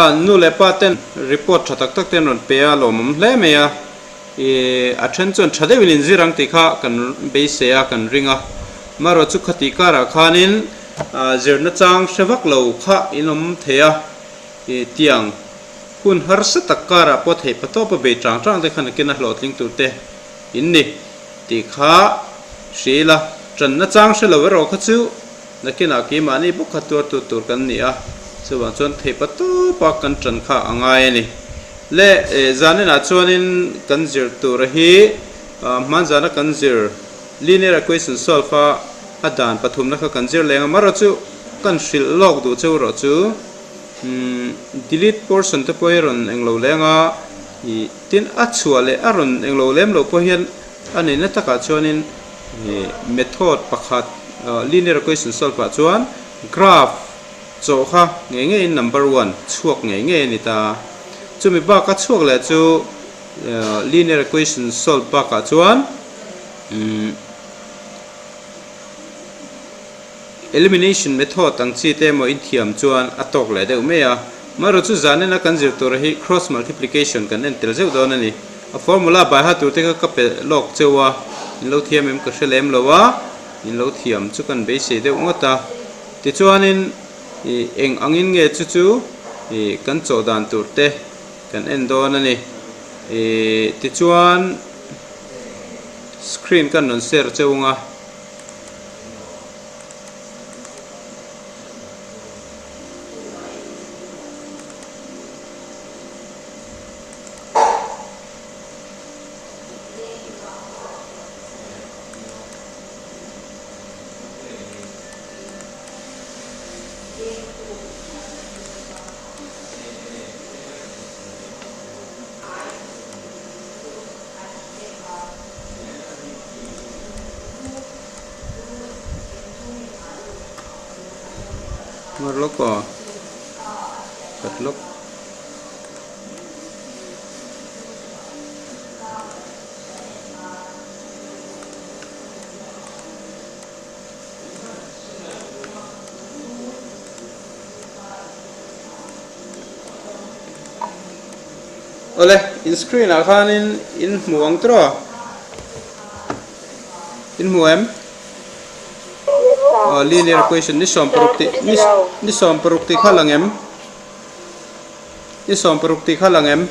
A nu leh pa ten report tha tak tak te an rawn pe a, lawmawm hle mai a. Ih a then chuan tha deuhin inzir ang tih kha kan beisei a, kan ring a. Marawh chu khatih karah khanin zirna chang hre vak lo kha in awm thei a, ih tiang hun harsa tak karah pawh theih pa tawpa bei tang tang te khan a kena hlawhtling tur te in ni tih kha hria ila, tanna chang hre lo erawh kha chu Nakinah keimahni bawk kha tuartu tur kan ni a, chuvang chuan theihpa tawpa kan tan kha a ngai a ni. Le zaninah chuanin kan zir tura hi hmanzana kan zir linear equation solve a a dan pathumna kha kan zir leng a, marawh chu kan hrilh lawk duh cheu erawh chu delete portion te pawh hi rawn englo leng a, tin a chhuah leh a rawn englo lem loh pawh hian a neihna takah chuanin Method pakhat linear equation solve ah chuan graph chawh kha ngei ngei in number one chhuak ngei ngei a ni ta. Chumi bak a chhuak leh chu linear equation solve bak ah chuan elimination method ang chi te emaw inthiam chuan a tawk leh deuh mai a. Amaherawhchu chu zanin a kan zir tur hi cross multiplication kan en tel zeuh dawn a ni. A formula baiha tur te kha ka pe lawk cheu a, in lo thiam em ka hre lem lo a, in lo thiam chu kan beisei deuh ngawt a. Tichuanin ih eng angin nge chu chu ih kan chawh dan tur te kan en dawn a ni. Ih tichuan screen kan rawn share cheu ang a. Mar lawk aw khat lawk. Awle in screen ah khanin in hmu ang tawh a in hmu em? Aw linear equation ni 16 tih ni 16 tih kha lang em? Ni 16 tih kha lang em?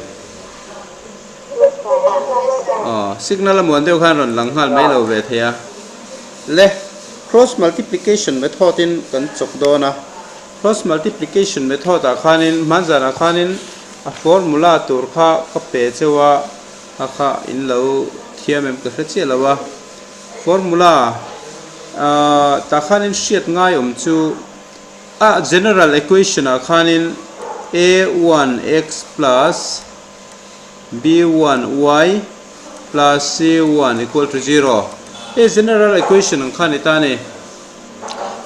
Aw signal a muan deuh khan rawn lang nghal mai lo ve thei a. Le cross multiplication method in kan chawk dawn a. Cross multiplication method ah khanin hmanzanah khanin a formula tur kha ka pe cheu a, a kha in lo thiam em ka hre chiah lo a. Formula ah tah khanin hriat ngai awm chu a general equation ah khanin a one x plus b one y plus c one equal to zero hei general equation ang kha a ni ta a ni.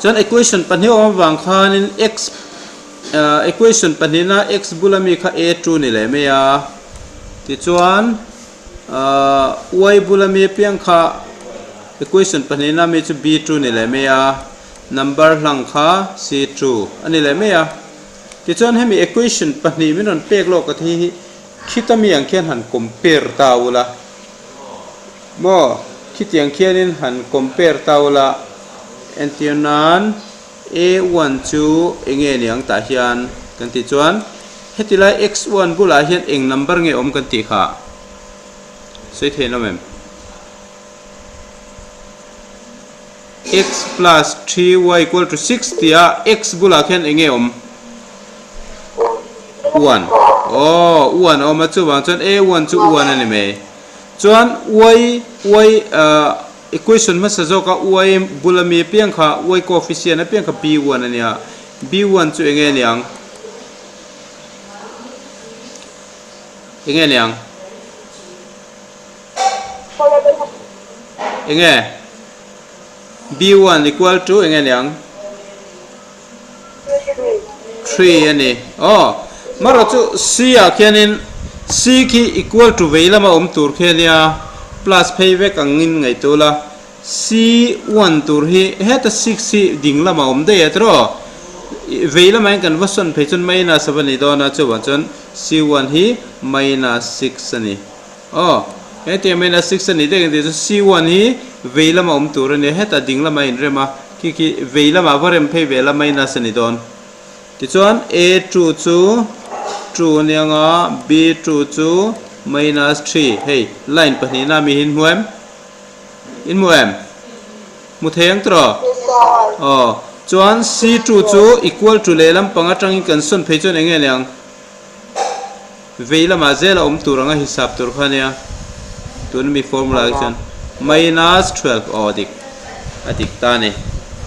Chuan equation pahnih awm avang khanin x equation pahnihna x bula mi kha a two ni leh mai a tichuan. Ahh y bula mi apiang kha equation pahnihna mi chu b two ni leh mai a, number hlang kha c two a ni leh mai a. Tichuan hemi equation pahnih min rawn pek lawk a thi hi khita mi ang khian han compare ta ula maw khitiang khianin han compare ta ula entir nan a one chu eng nge ni ang tah hian kan tih chuan heti lai x one bulah hian eng number nge awm kan tih kha sawi theih lo em? x plus 3y equal to 6 tih a x bulah khian eng nge awm? 1 aw 1 a awm a chuvang chuan a 1 chu 1 a ni mai chuan y y ah Equation hmasa zawka y bula mi apiang kha y coefficient apiang kha b1 a nia. b1 chu enge niang? Enge niang? Enge? b1 equal to enge niang? 3 a ni. Aw, marawh chu C ah khianin C khi equal to vei lama awm tur khi a nia, plus phei vek angin ngaihtuah ula, C 1 tur hi heta 6 hi ding lama awm daih a tiraw? Vei lamah hian kan va sawn phei chuan minus a va ni dawn a, chuvang chuan c one hi minus six a ni. Aw, hetiang minus six a ni daih ang tih chu c one hi vei lama awm tur a nia, hetah ding lamah a inrem a, khi khi vei lamah va rem phei ve la minus a ni dawn. Tichuan a two chu two a nia nga, b two chu minus three, hei line pahnihna mi hi in hmu em? In hmu em? Hmu thei ang tawh? Aw, chuan c two chu equal to lehlam pang atangin kan sawn phei chuan eng nge niang? Vei lamah zel a awm tur anga hisap tur kha ania. Tuna mi formula ah chuan minus 12 aw dik a dik ta a ni.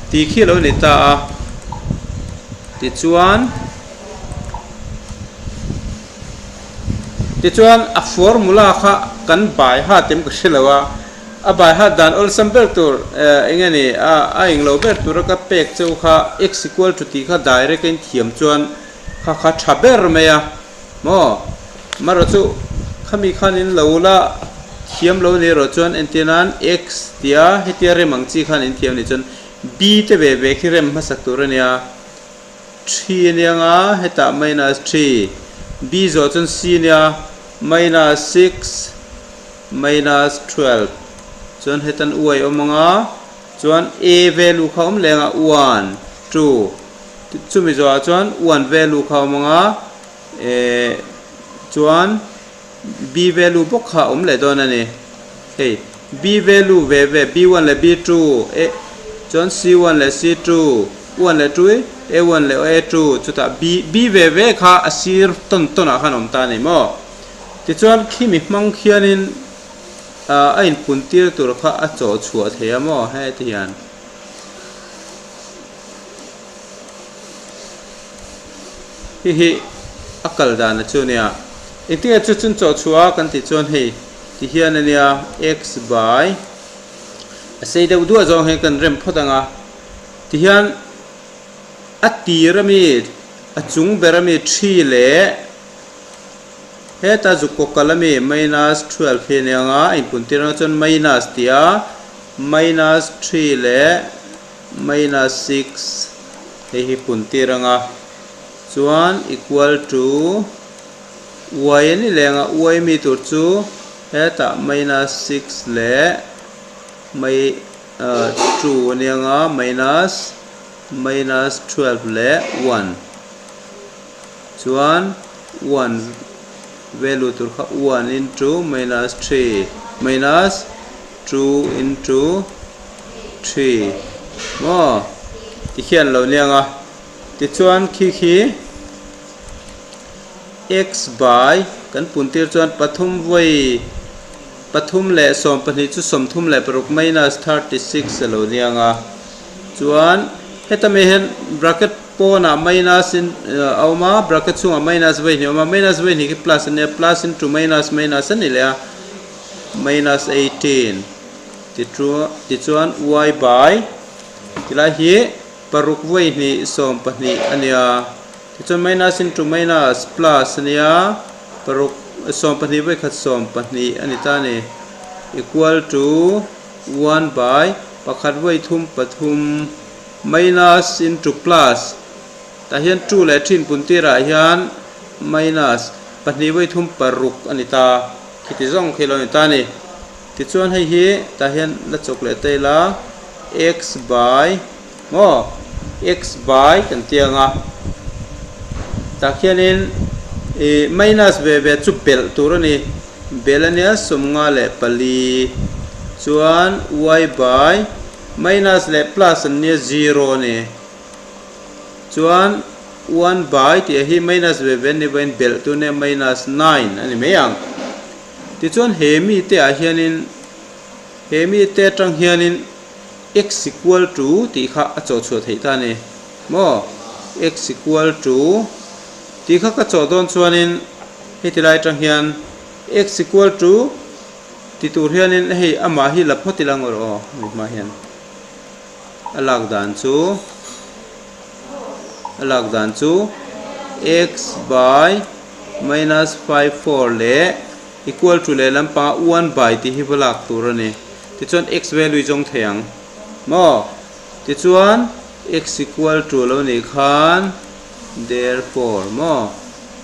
Tih khi a lo ni ta a. Tichuan tichuan a formula kha kan bai hat em ka hre lo a. A bai hat dan awlsam ber tur eng nge ni a a englo ber tura ka pek cheu kha x equal to tih kha direct a inthiam chuan Kha kha tha ber mai a maw? Marawh chu khami khanin lo la thiam lo ni erawh chuan entir nan x tia hetia rem ang chi khan in thiam nih chuan b te ve ve khi rem hmasak tur a nia. Three a nia nga hetah minus three, b zawh chuan c a nia minus six minus 12 chuan hetan y awm anga chuan a value kha awm leh anga one two. Chumi zawhah chuan one value kha a awm ang a, eh chuan b value bawk kha a awm leh dawn a ni. Hei b value ve ve b one leh b two eh chuan c one leh c two, one leh two hi a one leh a two chutah b b ve ve kha a sir tawn tawn ah khan a awm ta a ni maw. Tichuan khimi hmang khianin ah a inpun tir tur kha a chawh chhuah thei a maw heti hian. Hei hi a kal dan a chu ania engtin chu chun chaw chhuah a kan tih chuan hei ti hian ania x by a sei deuh duah zawng hian kan rem phawt ang a ti hian a tir ami a chung ber ami three leh heta zuk kaw kal ami minus 12 hi ania ang a a inpun tir ang chuan minus tih a minus three leh minus six hei hi pun tir ang a chuan equal to y a ni leng a y mi tur chu hetah minus six leh mai ah two a ni ang a minus minus 12 leh one chuan one value tur kha one into minus three minus two into three maw ti khian lo niang a tichuan khi khi x by kan pun tir chuan pathum vawi pathum leh 12 chu 36 minus 36 a lo niang a chuan heta mai hian bracket pawnah minus in a awm a bracket chhungah minus vawi hnih a awm a minus vawi hnih khi plus a nia plus into minus minus a ni leh a minus 18. Tichuan y by tilai hi paruk vawi hnih 12 a nia. Tichuan minus into minus plus a nia paruk 12 vawi khat 12 a ni ta a ni. Equal to one by pakhat vawi thum pathum minus into plus tah hian two leh thin pun tirah hian minus pahnih vawi thum paruk a ni ta. Khiti zawng khi lo ni ta a ni. Tichuan hei hi tah hian la chawk leh ta ila x by maw x by kan ti ang a tah khianin ih minus ve ve chu belh tur a ni belh a nia 54 chuan y by minus leh plus an nia zero a ni chuan one by tih hi minus ve ve an ni vawiin belh tur a nia minus nine a ni mai ang. Tichuan he mite ah hianin he mite atang hianin x equal to tih kha a chawh chhuah theih ta a ni maw? x equal to tih kha ka chawh dawn chuanin heti lai atang hian x equal to ti tur hianin hei amah hi la phawt ila ngawr aw hemi hma hian a lak dan chu a lak dan chu x by minus 5 4 leh equal to leh lampanga 1 by tih hi va lak tur a ni. Tichuan x value zawng thei ang maw? Tichuan X equal to lo nih khan therefore maw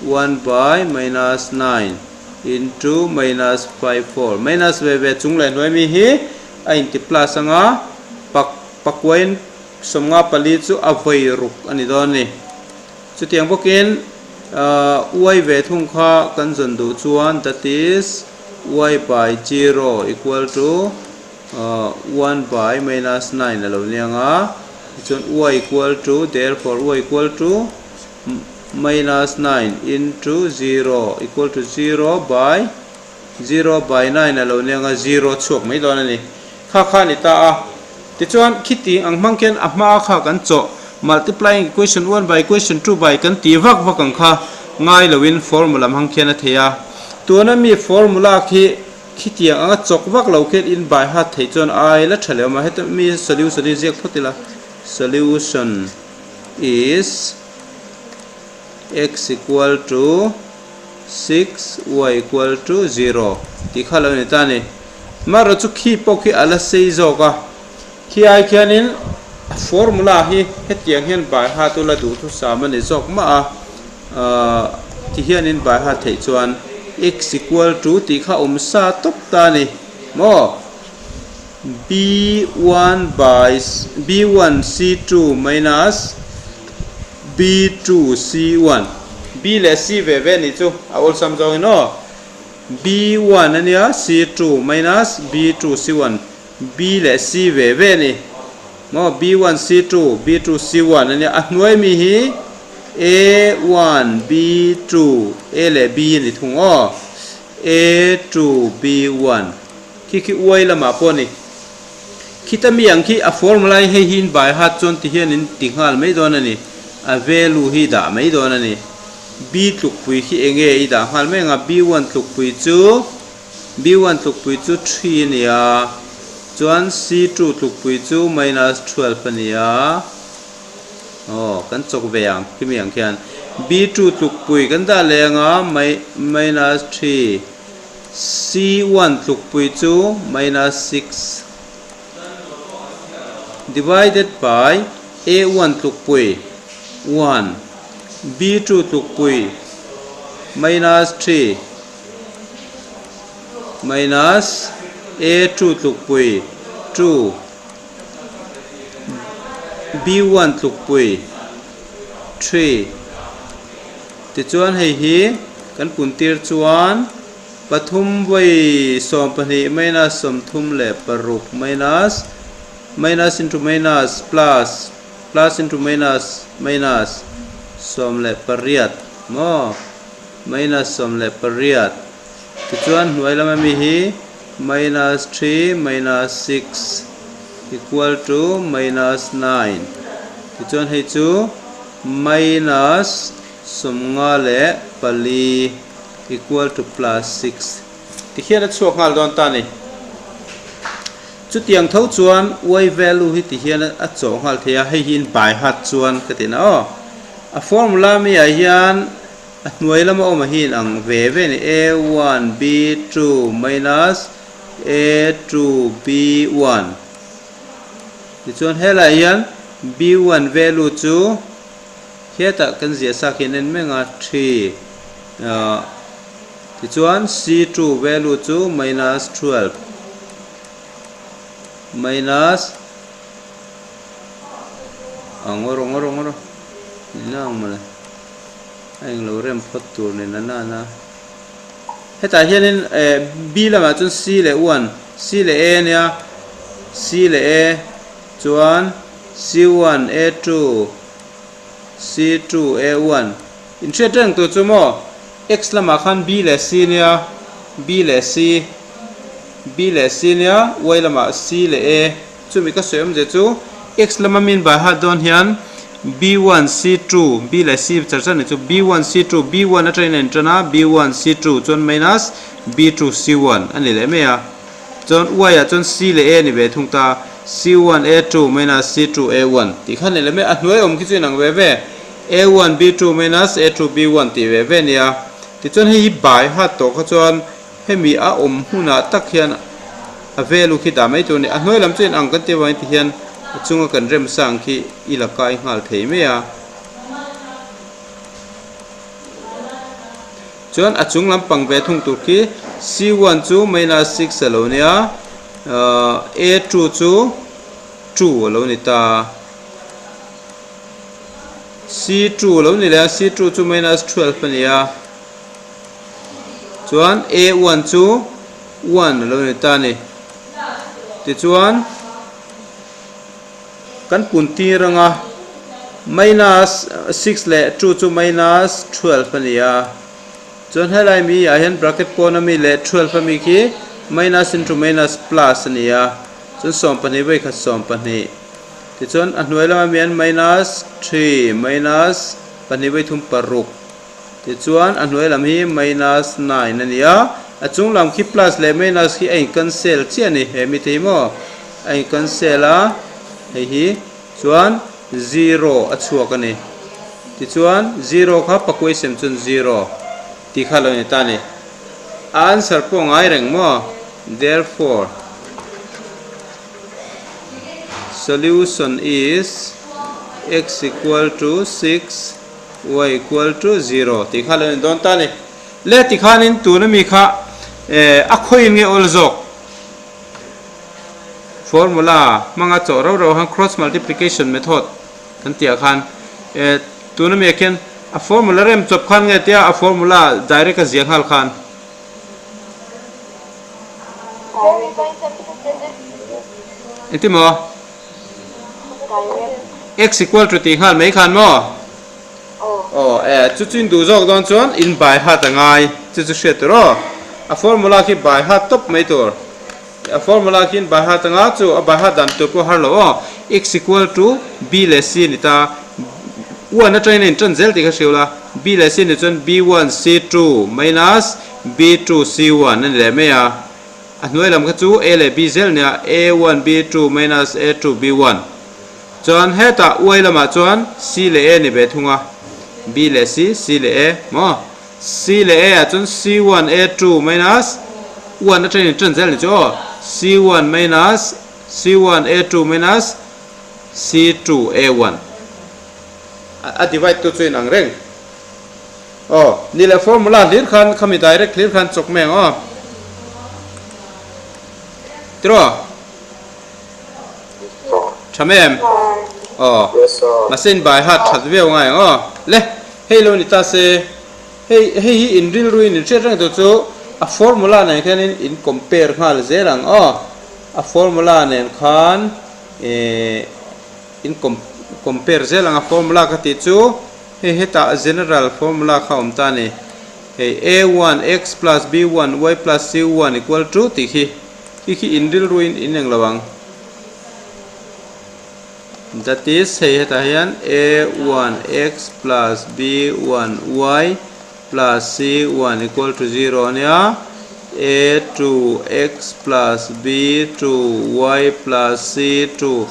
one by minus 9 into minus 54 minus ve ve chung leh hnuai mi hi a inti plus anga pak pakuain 54 chu a vawi ruk a ni dawn a ni. Chutiang bawkin y ve thung kha kan zawn duh chuan that is y by zero equal to 1 by minus 9 a lo niang a, tichuan y equal to therefore y equal to minus 9 into 0 equal to 0 by 0 by 9 a lo niang a, 0 chhuak mai dawn a ni. Kha kha a ni ta a. Tichuan khiti ang hmang khian a hma kha kan chawh multiplying equation 1 by equation 2 by kan tih vak vak ang kha ngai loin formula hmang khian a thei a. Tuna mi formula khi Khitiang anga chawk vak lo khian in bai hat theih chuan ai la tha leh awm a, heta mi solution hi ziak phawt ila, solution is x equal to 6 y equal to 0 tih kha lo ni ta a ni. Amaherawhchu chu khi pawh khi a la sei zawk a, khi ai khianin a formula hi hetiang hian bai hat ula duhthusam a ni zawk mah a. Ahh ti hianin by heart theih chuan x equal to tih kha awm sa tawp ta a ni maw? B1 by B1 C2 minus B2 C1 B leh C ve ve nih chu a awlsam zawngin aw B1 a nia C2 minus B2 C1 B leh C ve ve a ni maw B1 C2 B2 C1 a nia a hnuai mi hi A1 B2 A leh B a ni thung aw A2 B1 khi khi uai lamah pawh a ni khita mi ang khi a formula hi hei hi in by heart chuan ti hian in ti nghal mai dawn a ni a value hi dah mai dawn a ni B tlukpui khi enge i dah nghal mai ang a B1 tlukpui chu B1 tlukpui chu 3 a ni a, chuan C2 tlukpui chu minus 12 a ni a. Aw, kan chawk ve ang khimi ang khian. B2 tlukpui kan dah leh ang a, minus 3. C1 tlukpui chu minus 6 divided by A1 tlukpui 1, B2 tlukpui minus 3. Minus a 2 tlukpui 2 b 1 tlukpui 3 tichuan hei hi kan puntir chuan pathum vawi 12 minus 36 minus minus into minus plus plus into minus minus 18 maw. Minus 18. Tichuan hnuai lama mi hi minus 3 minus 6 equal to minus 9. Tichuan hei chu minus 54 equal to plus 6. Tikhian a chhuak nghal dawn ta a ni. Chutiang tho chuan y value hi tihian a chawh nghal thei a, hei hi in by heart chuan ka ti na aw. A formula mi ah hian a hnuai lama awm hi in ang ve ve a ni, a 1 b 2 minus a 2 b 1. Tichuan helaiah hian b 1 value chu hetah kan ziah sak hian en meng a 3 ah tichuan c 2 value chu minus 12 minus A ngawr ngawr ngawr ni na ang mawle a englo rem phawt tur ni na na na hetah hianin eh B lamah chuan C leh 1 C leh A ania C leh A chuan C 1 A 2 C 2 A 1 inhriat reng tur chu maw X lamah khan B leh C ania B leh C B leh C ania Y lamah C leh A. Chumi ka sawi awmzia chu X lama min by heart dawn hian B 1 C 2 B leh C char char ni chu B 1 C 2 B 1 atangin a intan a B 1 C 2 chuan minus B 2 C 1 a ni leh mai a. Chuan Y ah chuan C leh A a ni ve thung ta C 1 A 2 minus C 2 A 1 tih kha a ni leh mai a. A hnuai awm khi chu inang ve ve A 1 B 2 minus A 2 B 1 tih ve ve a ni a. Tichuan hei hi by heart tawh kha chuan Hemi a awm hmunah tak hian a value khi dah mai tur a ni. A hnuai lam chu in ang kan tih avangin ti hian A chunga kan remsa ang khi i la kai nghal thei mai a. Chuan a chung lampang ve thung tur khi C1 chu minus 6 a lo nia, A2 chu 2 a lo ni ta. C2 a lo ni leh a, C2 chu minus 12 a ni a. Chuan A1 chu 1 a lo ni ta a ni. Tichuan kan pun tir anga minus 6 leh 2 chu minus 12 a ni a. Chuan helai mi ah hian bracket pawn ami leh 12 ami khi minus into minus plus a ni a. Chuan 12 vawi khat 12. Tichuan a hnuai lamah hian minus 3 minus pahnih vawi thum paruk. Tichuan a hnuai lam hi minus 9 a ni a, a chung lam khi plus leh minus khi a in cancel chiah a ni, he mi te hi maw a in cancel a, hei hi chuan zero a chhuak a ni. Tichuan zero kha pakua sem chuan zero tih kha lo ni ta a ni. A answer pawh ngai reng maw? Therefore solution is x equal to 6 Y equal to 0 tih kha lo ni dawn ta a ni. Le tikhanin tuna mi kha a khawiin nge awl zawk? Formula hmanga chawh rau rau khan cross multiplication method kan tih ah khan tuna mi ah khian a formula rem chawp khan nge tia a formula direct a ziah nghal khan? Engti maw? X equal to tih nghal mai khan maw? Aw e, chu chu in duh zawk dawn chuan in by heart a ngai, chu chu hriat tur aw. A formula khi by heart tawp mai tur. A formula khi in by heart anga chu a by heart dan tur pawh har lo aw. X equal to B leh C a ni ta. 1 atangin a intan zel tih kha hriau la. B leh C ni chuan B1 C2 minus B2 C1 a ni leh mai a. A hnuai lam kha chu A leh B zel nia, A1 B2 minus A2 B1. Chuan hetah Y lamah chuan C leh A ni ve thung a, B leh C, C leh A maw? C leh A ah chuan C1 A2 minus 1 atangin in tan zel ni chu aw, C1 minus C1 A2 minus C2 A1. A divide tu chu inang reng. Aw, ni leh formula hlir khan khami direct hlir khan chawk mai ang aw. Tiraw? Tha mai em? Aw, mahse in bai hat that viau ngai ang aw. Le, hei lo ni ta se, hei hei hi in rilruin in hriat reng tur chu a formula nen khianin in compare nghal zel ang aw. A formula nen khan eh in compare zel ang a formula ka tih chu. Hei hetah general formula kha awm ta a ni. Hei a one x plus b one y plus c one equal to tih khi khi khi in rilruin in eng lo ang. That is hei hetah hian a one x plus b one y plus c one equal to zero a nia. A two x plus b two y plus c two.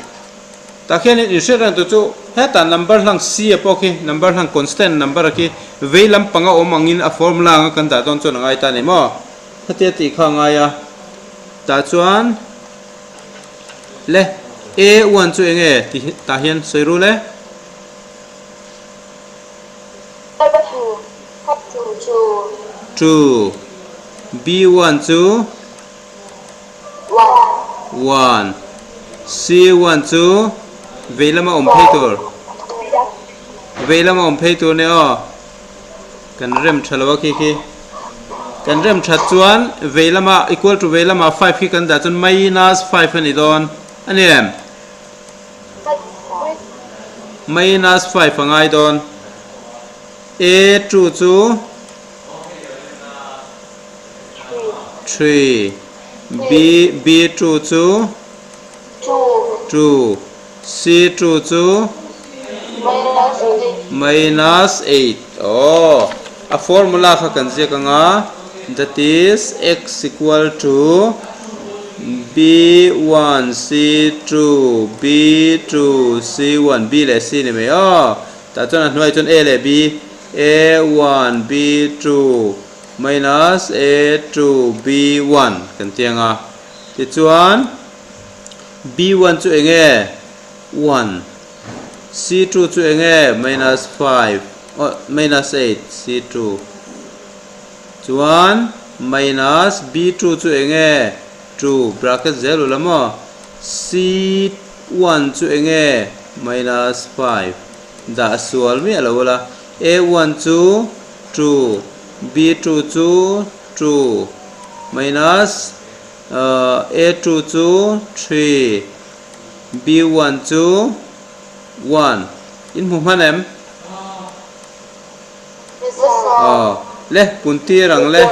Tah khian in hriat reng tur chu hetah number hlang C a pawh khi number hlang constant number a khi vei lampang a awm angin a formula anga kan dah dawn chuan a ngai ta a ni maw? Khatia tih kha a ngai a. Tah chuan le A one chu eng nge tih tah hian sawi ru le. Two. B one chu. 1 C1 chu vei lama awm phei tur vei lama awm phei tur nia aw kan rem tha lo a khi khi kan rem that chuan vei lama equal to vei lama 5 khi kan dah chuan minus 5 a ni dawn a ni em minus 5 a ngai dawn A2 chu 3 B B 2 chu 2 C 2 chu minus 8 aw a formula kha kan ziak anga that is x equal to B1 C2 B2 C1 B leh C ni mai aw tah chuan a hnuai chuan A leh B A1 B2 minus A 2 B 1 kan ti ang a, tichuan B 1 chu eng nge? One. C2 chu eng nge? Minus 5, oh, minus 8, C2. Chuan minus B2 chu eng nge? 2, bracket zel u la maw? C1 chu eng nge? Minus 5. Dah sual miah lo ula. A1 chu 2, B2 chu 2, minus A2 chu 3, B1 chu 1. In hmu hman em? Aw. Le, pun tir ang le.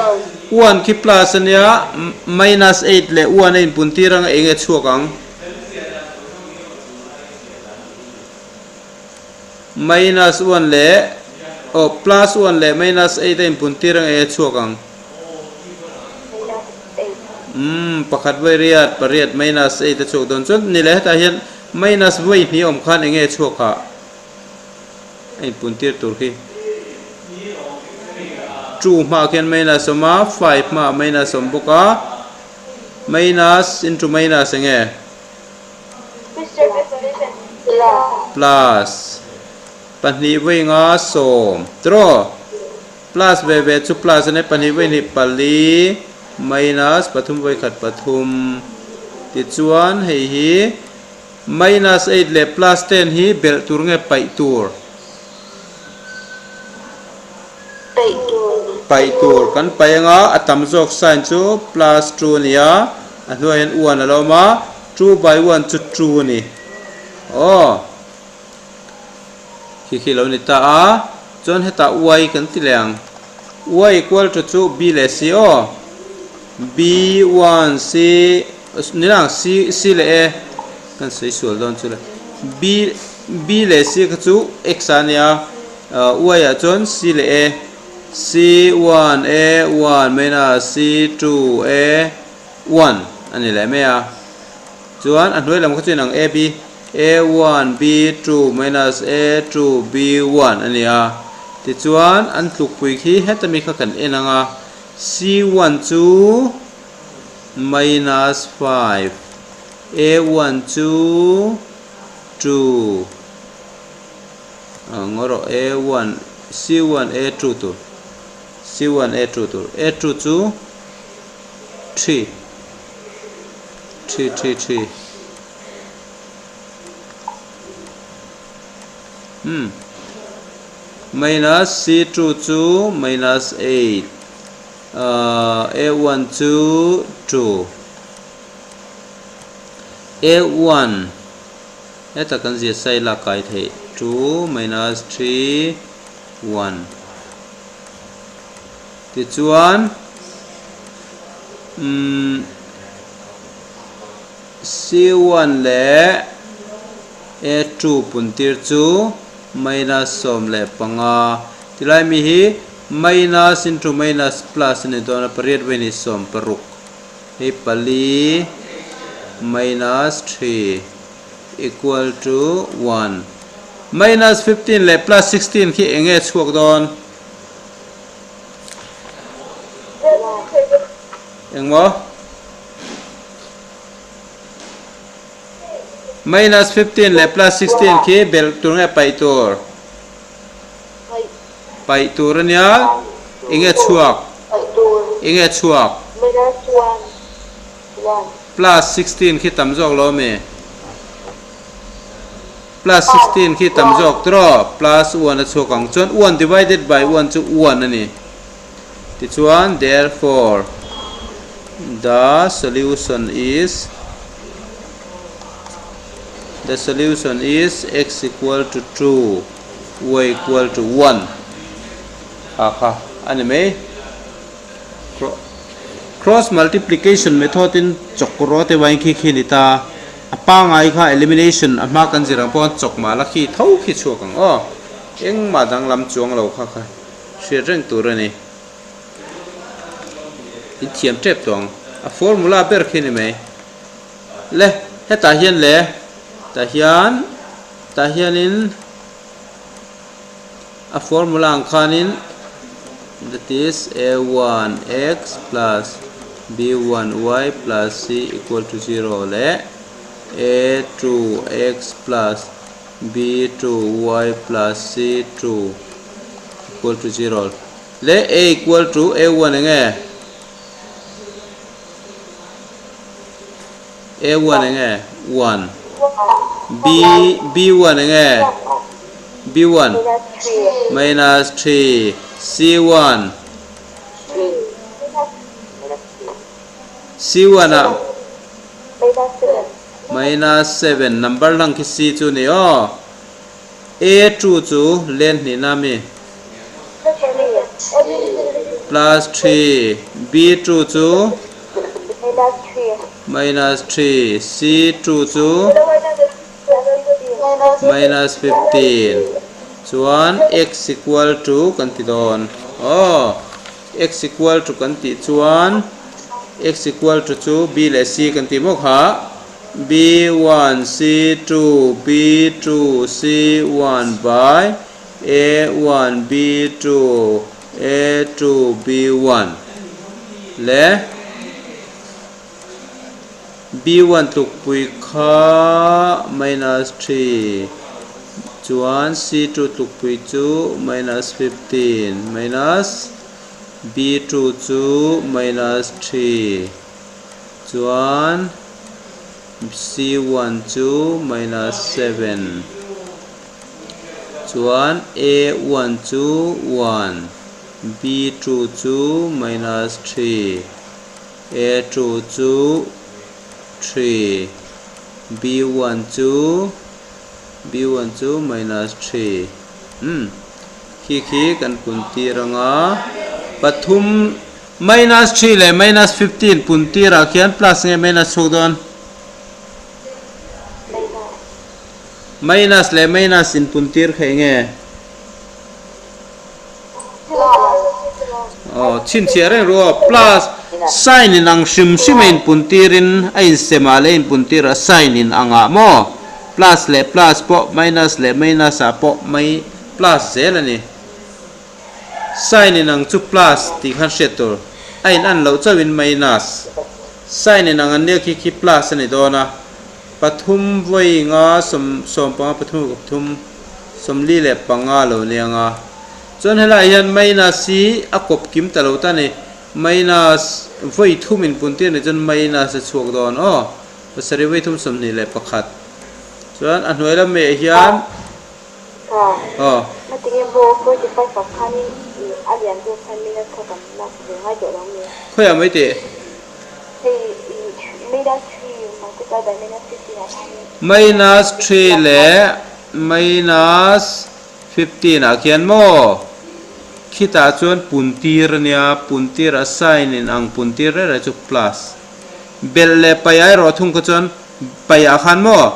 1 khi plus a nia, minus 8 leh 1 a inpun tir ang a eng nge chhuak ang? Minus 1 leh, aw, plus 1 leh minus 8 a inpun tir ang a eng nge chhuak ang? Umm, pakhat vawi riat, pariat minus 8 a chhuak dawn chuan ni leh hetah hian minus vawi hnih awm khan eng nge chhuak ah a inpun tir tur khi. Two hmaah khian minus awm a, five hmaah minus awm bawk a, minus into minus eng nge? Plus pahnih vawi nga sawm tiraw? Plus ve ve chu plus a nia, pahnih vawi hnih pali minus pathum vawi khat pathum tichuan hei hi minus eight leh plus ten hi belh tur nge paih tur? Paih tur. Paih tur kan paih anga a tam zawk sign chu plus two a ni a, a hnuaiah hian one a lo awm a, two by one chu two a ni. Aw. Khi khi lo ni ta a, chuan hetah y kan ti leh ang. Y equal to chu b leh c aw. B one c ni lang c c leh a kan sawi sual dawn chu le. B b leh c kha chu x a nia y ah chuan c leh a. C one a one minus c two a one a ni leh mai a. Chuan a hnuai lam kha chu inang a b. A one B two minus A two B one a ni a, tichuan an tlukpui khi heta mi kha kan en ang a, C one chu minus 5, A one chu two, ngaw rawh A one C one A two tur, C one A two tur, A two chu 3, 3 3 3. Umm minus C two chu minus 8 ahh A one chu 2 A one heta kan zia sai lak kai theih 2 minus 3 1 tichuan umm C one leh A two puntir chu minus 15. Tilai mi hi minus into minus plus a ni dawn a, pariat vawi ni 16. Hei pali minus 3 equal to 1. Minus 15 leh plus 16 khi eng nge chhuak dawn? Engmaw? Minus 15 leh plus 16 khi belh tur nge paih tur? Paih tur a nia. Enge chhuak? Enge chhuak? Plus 16 khi tam zawk lo ami? Plus 16 khi tam zawk tiraw? Plus 1 a chhuak ang. Chuan 1 divided by 1 chu 1 a ni. Tichuan, therefore, the solution is the solution is x equal to 2, y equal to 1. Kha kha a ni mai. Cross multiplication method in chawk rawh te vain khi khi ni ta. A pangai kha elimination a hma kan zir ang pawh chawk mah la khi tho khi chhuak ang aw. Engmah danglam chuang lo kha kha. Hriat reng tur a ni. In thiam tep tawh ang. A formula ber khi ni mai. Le, hetah hian le, tah hian, tah hianin a formula ang khanin that is a one x plus b one y plus c equal to zero leh. A two x plus B two y plus C two equal to zero leh A equal to A one eng nge? A one eng nge? One. B B one eng nge? B one minus three C one C one ah Minus 7 number lang khi C chu ni aw. A 2 chu len hnihna mi? Plus 3. B 2 chu? Minus 3. C 2 chu? Minus 15. Chuan x equal to kan ti dawn aw. X equal to kan tih chuan x equal to chu b leh c kan tih maw kha b one c two b two c one by a one b two a two b one leh b one tlukpui kha minus 3 chuan c two tlukpui chu minus 15 minus b two chu minus 3 chuan c one chu minus 7 chuan a one chu 1 b two chu minus 3. A 2 chu 3, B 1 chu B 1 chu minus 3. Umm khi khi kan pun tir anga pathum minus 3 leh minus 15 pun tirah khian plus nge minus chhuak dawn? Minus leh minus in pun tir kha eng nge? Aw chhinchhiah reng ru aw plus sign in ang hrim hrim a inpun tirin a insem ah leh a inpun tir a sign in ang ah maw plus leh plus pawh minus leh minus ah pawh mai plus zel a ni sign in ang chu plus tih khan hriat tur a in an loh chauh in minus sign in ang an nia khi khi plus a ni dawn a pathum vawi nga sawm sawm panga pathum pathum sawmli leh panga lo nia nga. Chuan helaiah hian minus hi a kawp kim ta lo ta ni. Minus vawi thum inpun tir nih chuan minus a chhuak dawn aw. Pasarih vawi thum 21. Chuan a hnuai lam meh hian aw. Ngatinge maw 45 ah khanin a lian deuh khan minus kha kan lak ve ngai tawh lo nge? Khawiah mai teh? Hei minus 3 multiply by minus 15 ah khanin. Minus 3 leh minus 15 ah khian maw? Khitah chuan puntir a nia, puntir a sign in ang puntir reng reng chu plus. Belh leh paih ah erawh thung kha chuan paih ah khan maw?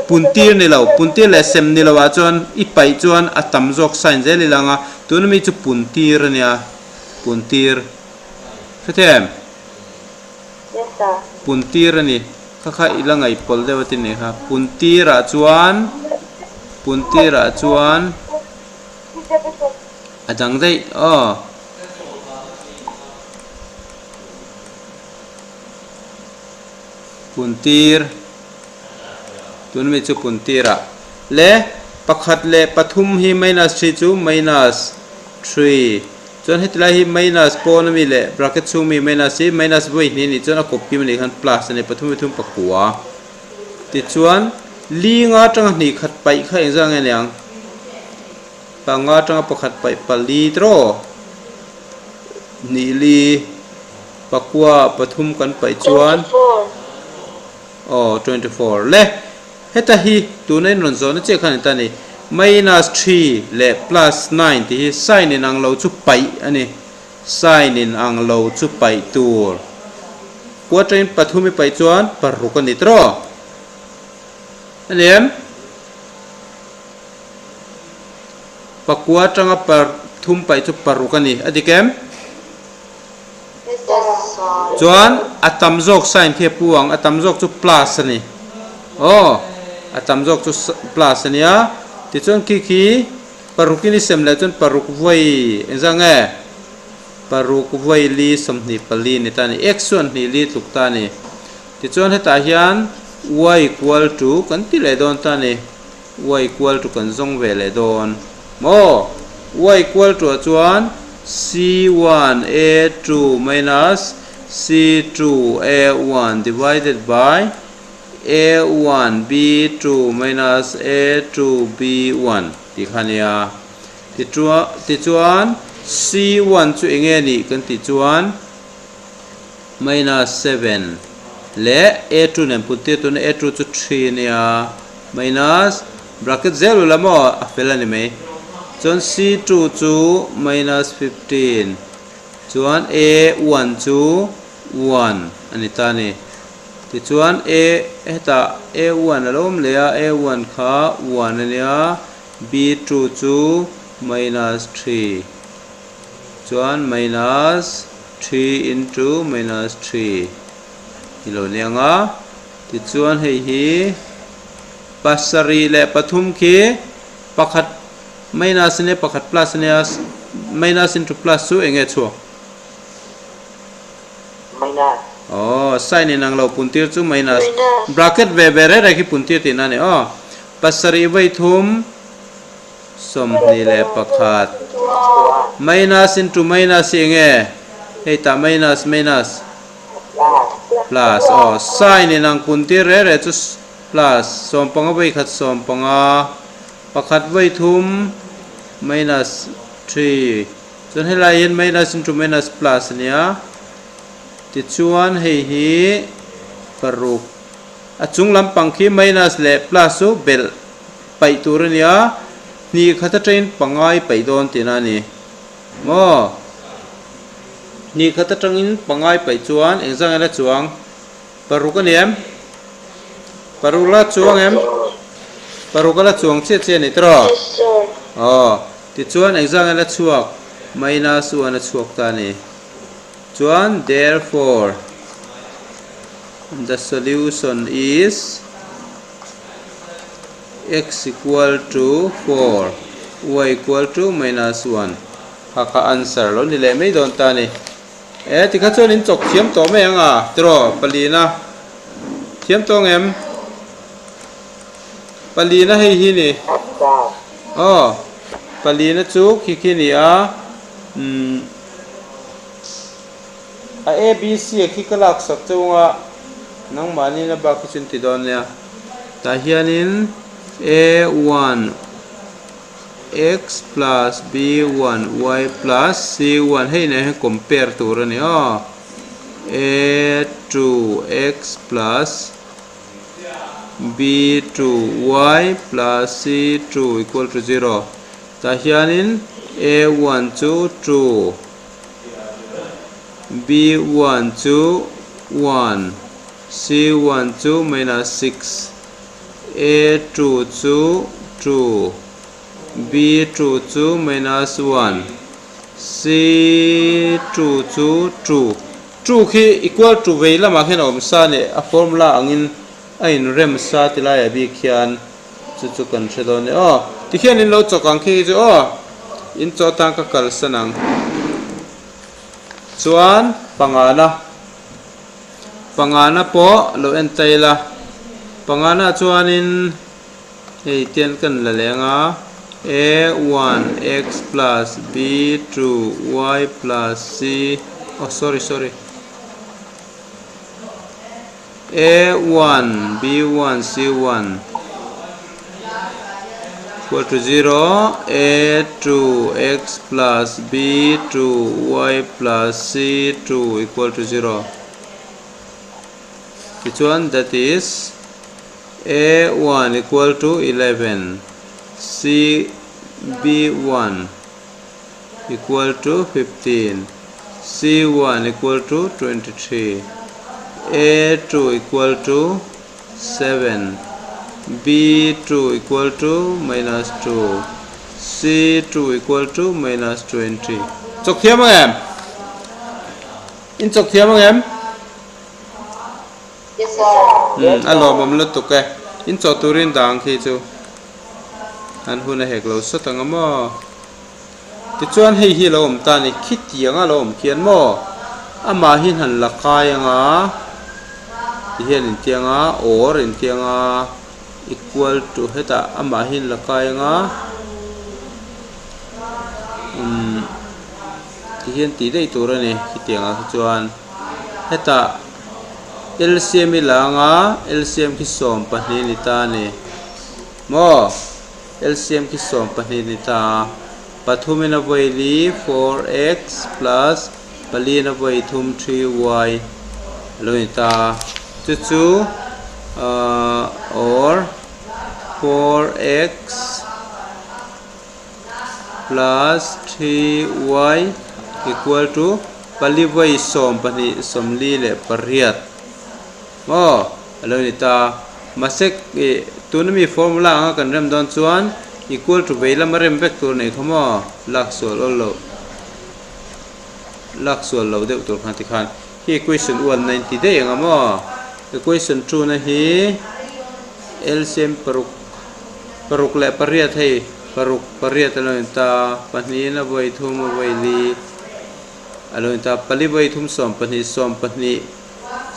Puntir ni lo, puntir leh sem ni lo ah chuan i paih chuan a tam zawk sign zel i lang a, tuna mi chu puntir a nia, puntir. Hrethiam? Yes sir. Puntir a ni. Kha kha i la ngaihpawlh deuh a ti nih kha. Puntirah chuan Puntirah chuan a dang daih aw. Puntir tun mi chu puntirah le pakhat leh pathum hi minus 3 chu minus 3. Chuan heti lai hi minus pawn ami leh bracket chhung mi minus hi minus vawi hnih anih chuan a kawp kim anih khan plus a ni pathum pathum pakua. Tichuan li nga atanga hnih khat paih kha engzah nge niang? Panga atanga pakhat paih pali tiraw? Hnih li pakua pathum kan paih chuan aw 24 le. Heta hi tuna in rawn zawhna chiah khan ta ni. Minus 3 leh plus 9 tih hi sign in ang lo chu paih a ni. Sign in ang lo chu paih tur. Quarter in pathum i paih chuan paruk a ni tawh. A ni em? Pakua atanga pathum paih chu paruk a ni. A dik em? Chuan a tam zawk sign khi a pu ang, a tam zawk chu plus a ni. Aw, a tam zawk chu plus a nia. Tichuan khi khi parukin i sem leh chuan paruk vawi engzah nge? Paruk vawi li 24 ni ta a ni. X chuan hnih li tluk ta a ni. Tichuan hetah hian y equal to kan ti leh dawn ta a ni. Y equal to kan zawng ve leh dawn maw? Y equal to ah chuan c1 a2 minus c2 a1 divided by a1 b2 minus a2 b1 tih kha a nia. Tichuan c1 chu eng nge nih kan tih chuan minus 7 leh a2 nen put tir tuna a2 chu 3 a nia minus bracket zel ula maw a fel a ni mai. Chuan c2 chu minus 15 chuan a1 chu 1 a ni ta a ni. Tichuan a hetah a1 a lo awm leh a a1 kha 1 a nia b2 chu minus 3 chuan minus 3 into minus 3 ni lo nia ang a. Tichuan hei hi pasarih leh pathum khi pakhat minus a nia pakhat plus a nia minus into plus chu eng nge chhuak? Minus. Aw, sign in ang lo puntir chu minus. Bracket ve ve reng reng khi puntir tihna a ni aw. Pasarih vawi thum 21. Minus into minus hi eng nge? Hei tah minus minus. Plus. Aw, sign in ang puntir reng reng chu plus. 15 vawi khat 15. Pakhat vawi thum minus 3. Chuan helai hian minus into minus plus a nia. Tichuan hei hi paruk a chung lampang khi minus leh plus chu belh paih tur a nia. Hnih khat atangin pangai paih dawn tihna a ni. Maw? Hnih khat atangin pangai paih chuan engzah nge la chuang? Paruk a ni em? Paruk la chuang em? Paruk a la chuang chiah chiah a ni tawh. Aw. Tichuan engzah nge la chhuak? Minus 1 a chhuak ta a ni. Chuan therefore the solution is x equal to 4 y equal to minus 1 kha kha answer lo ni leh mai dawn ta a ni. E tikha chuan in chawk thiam tawh mai ang a tiraw palina thiam tawh ang em? Palina hei hi ni. Aw palina chu khi khi ni a umm a abc a khi ka lak sak chunga nangmahni na bak hi chu an ti dawn nia tah hianin a one x plus b one y plus c one hei nen hian compare tur a ni aw a two x plus b 2 y plus c 2 equal to 0 tah hianin a 1 chu 2 b 1 chu 1 c 1 chu minus 6 a 2 chu 2 b 2 chu minus 1 c 2 chu 2 2 khi equal to vei lamah khian a awm sa a ni, a formula angin a inrem sa ti laiah bik hian chu chu kan hre dawn a ni aw. Tikhian in lo chawk ang khi chu aw, in chaw tan ka kalsan ang. Chuan pangana, pangana pawh lo en ta ila, pangana chuanin hei tian kan la leng a, a 1 x plus b 2 y plus c oh sorry sorry a 1 b 1 c 1 equal to 0 a 2 x plus b 2 y plus c 2 equal to 0 tichuan that is A 1 equal to 11 C B 1 equal to 15 C 1 equal to 23 A 2 equal to 7 B 2 equal to minus 2 C 2 equal to minus 20 Chawk thiam ang em? In chawk thiam ang em? Umm a lawmawm lutuk e. In chaw turin dang khi chu an hun a hek lo sawt ang a maw. Tichuan hei hi a lo awm ta a ni, khitiang a lo awm khian maw amahin han la kai ang a. Ti hian intiang a or intiang a equal to hetah amah hi in la kai anga umm ti hian tih daih tur a ni khitiang ah khi chuan hetah LCM i la anga LCM khi 12 a ni ta a ni maw LCM khi 12 a ni ta a pathumin a vawi li 4x plus paliin a vawi thum 3y a lo ni ta a chu chu ahh or 4x plus 3y equal to pali vawi 12 28 maw a lo ni ta. Mahse ih tuna mi formula anga kan rem dawn chuan equal to vei lama rem vek tur nei kha maw lak sual awl loh lak sual loh deuh tur khan tikhan hi equation one na inti daih anga maw equation two na hi LCM paruk paruk leh pariat hei paruk pariat a lo in ta pahnihin a vawi thum a vawi li a lo in ta pali vawi thum 12 12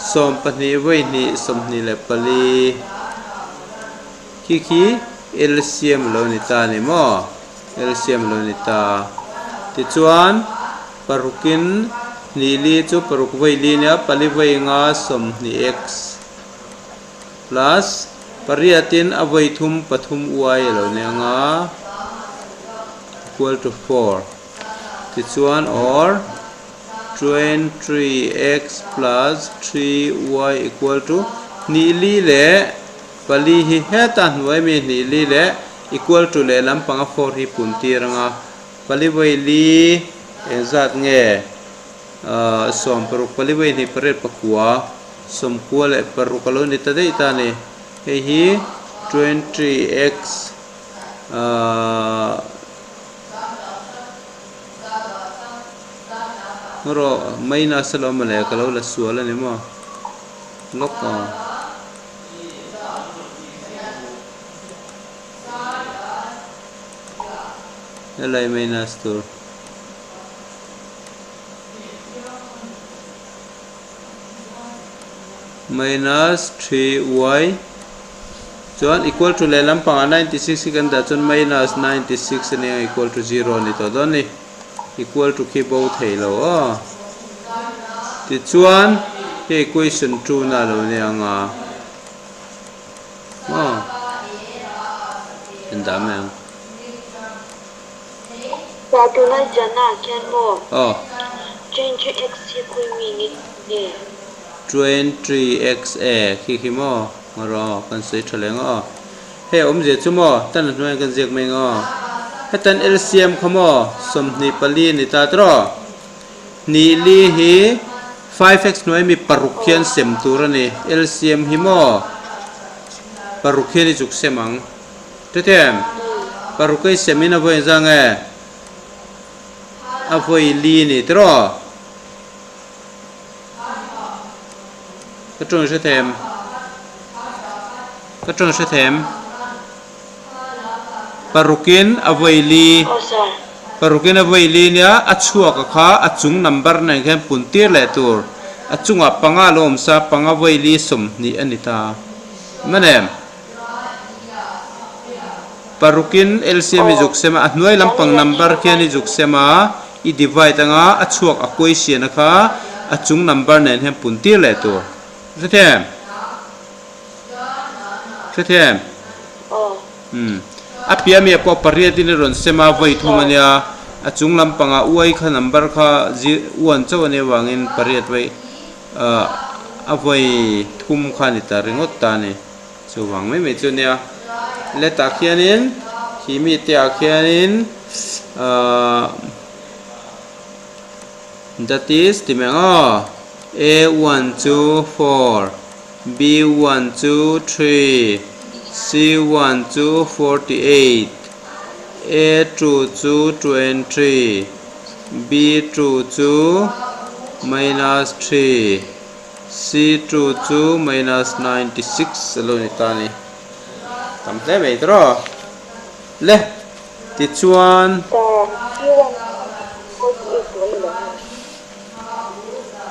12 vawi hnih 24 khi khi LCM a lo ni ta a ni maw LCM a lo ni ta tichuan parukin hnih li chu paruk vawi li nia pali vawi nga 20 x plus pariatin a vawi thum pathum y a lo ni anga equal to 4 tichuan or 23x plus 3y equal to hnih li leh pali hi heta hnuai mi hnih li leh equal to leh lampanga 4 hi pun tir anga pali vawi li engzat nge ahh 16 pali vawi hnih pariat pakua sawmkua leh paruk a lo ni ta daih ta a ni hei hi 23x ahh Rawh mai nasa lo mawle ka lo la sual a ni maw lawk a. Helai minus tur. Minus 3y chuan equal to leh lampangah 96 hi kan dah chuan minus 96 a nia equal to 0 a ni tawh dawn a ni. Equal to khi bo thei lo aw. Tichuan hei equation 2 na lo nia anga maw en dah mai ang. Sa tunai jana khian maw Aw. 23x hi khawi mi nge nge? 23x e khi khi maw ngaw kan sawi tha leh ngaw. Hei awmzia chu maw tan a hnuaiah kan ziak mai ngaw. Hetan LCM kha maw 24 a ni ta tawh. Hnih li hi 5x hnuai mi paruk hian sem tur a ni. LCM hi maw paruk hian i chuk sem ang. Hrethiam, paruk ei sem in a vawi zang e, a vawi li ni tiraw? Ka tawng hrethiam, ka tawng hrethiam, parukin a vawi li, parukin a vawi li nia a chhuak a kha a chung number nen khian pun tir leh tur, a chungah panga lo awm sa panga vawi li 20 a ni ta, manem. Parukin LCM i zuk sem a, a hnuai lampang number khian i zuk sem a, i divide anga a chhuak a quotient a kha a chung number nen hian pun tir leh tur. Hrethiam? Hrethiam? Umm. A piah mi ah pawh pariat in i rawn sem a, vawi thum a nia, a chung lampangah uai kha number kha one chauh a nih avangin pariat vawi a vawi thum kha a ni ta ringawt ta a ni. Chuvang mai mai chu nia letah khianin khi mite ah khianin ahh that is ti mai ang aw a one chu four b one chu three c one chu 48 a two chu 23 b two chu minus three. C2 chu minus 96 a lo ni ta a ni. Tam hle mai tawh. Le, tichuan. Sir, C1 48 tur a ni lo nge?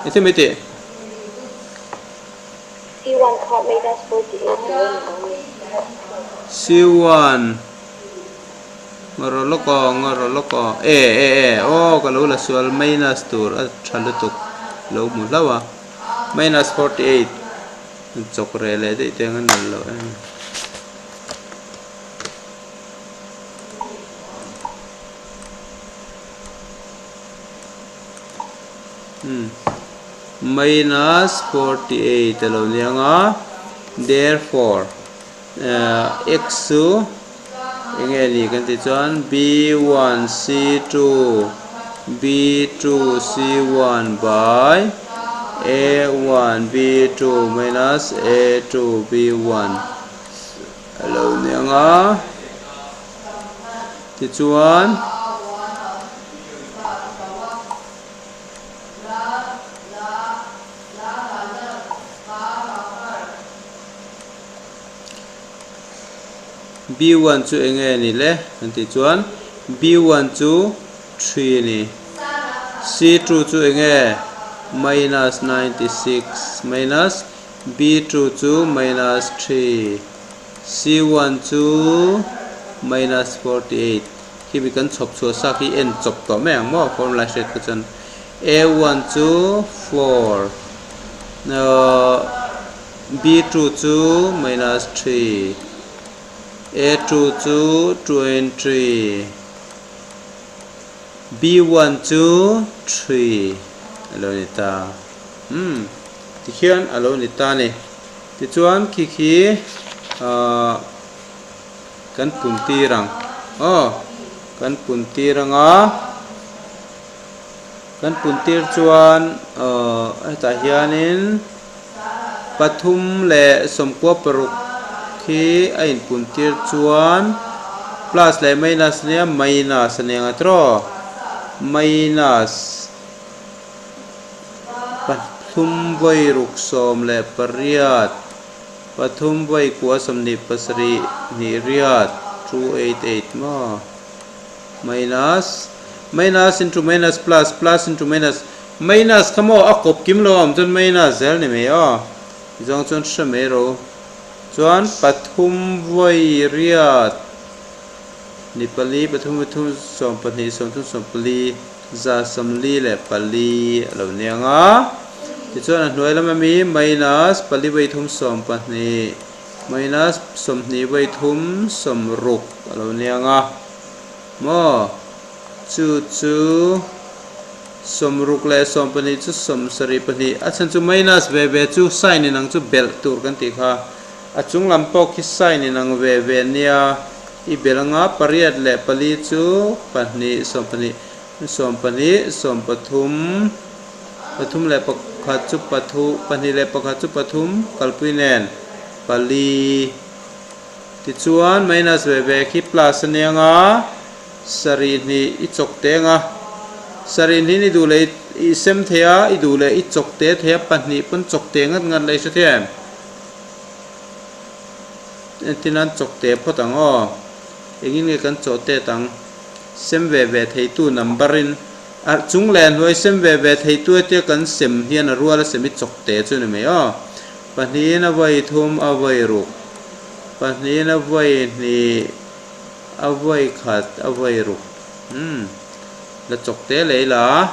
Eng thil mai teh? C1. kha minus 48 tur a ni lo mi? C1 Ngarawh lawk aw, ngarawh lawk aw. E e e aw ka lo la sual minus tur a tha lutuk lo hmu hlauh a. Minus 48 chawk reh leh daih te ang a nalh loh em. Umm minus 48 a lo ni ang a therefore x chu eng nge ni kan tih chuan b one c two b two c one by a one b two minus a two b one a lo ni ang a tichuan. B one chu eng nge ni le kan tih chuan B one chu three a ni. C two chu eng nge minus 96 minus B two chu minus three C one chu minus 48 khi mi kan chhawp chhuah sa khi en chawp tawh mai ang maw formula hriat kha chuan A one chu four B2 chu minus 3, A2 chu 20, B1 chu 3 a lo ni ta. Umm tikhian a lo ni ta ni. Tichuan khi khi ahh kan pun tir ang aw kan pun tir ang a. Kan pun tir chuan ahh hetah hianin 3 leh 96 khi a inpun tir chuan plus leh minus ania minus a nia tiraw minus pathum vawi ruk 18 pathum vawi kua 27 hnih riat 288 maw. Minus, minus into minus plus, plus into minus, minus kha maw a kawp kim lo a awm chuan minus zel ni mai aw, tizawng chuan hre mai ro. Chuan pathum vawi riat ni pali pathum pathum 12 30 14 za 44 a lo niang a. Tichuan a hnuai lam ami minus pali vawi thum 12 Minus 20 vawi thum 60 a lo niang a maw? Chu chu 60 leh 12 chu 72 a chhan chu minus ve ve chu sign inang chu belh tur kan tih kha. A chung lam pawh khi sign inang ve ve nia i belh anga pariat leh pali chu pahnih 12 12 13 Pathum leh pakhat chu pathu, pahnih leh pakhat chu pathum kalpui nen pali. Tichuan minus ve ve khi plus a nia nga, sarih hnih i chawk te anga, sarih hnih i duh leh i sem thei a, i duh leh i chawk te thei a, pahnih pawn chawk te ngat ngat la i hre thei em? Entir nan chawk te phawt ang aw, engin nge kan chawh tet ang? Sem ve ve theitu number in A chung leh hnuai sem ve ve thei tu etia kan sem hian a rual a sem i chawk te chu ni mai aw. Pahnihin a vawi thum a vawi ruk, pahnihin a vawi hnih a vawi khat a vawi ruk. Umm la chawk te leh ila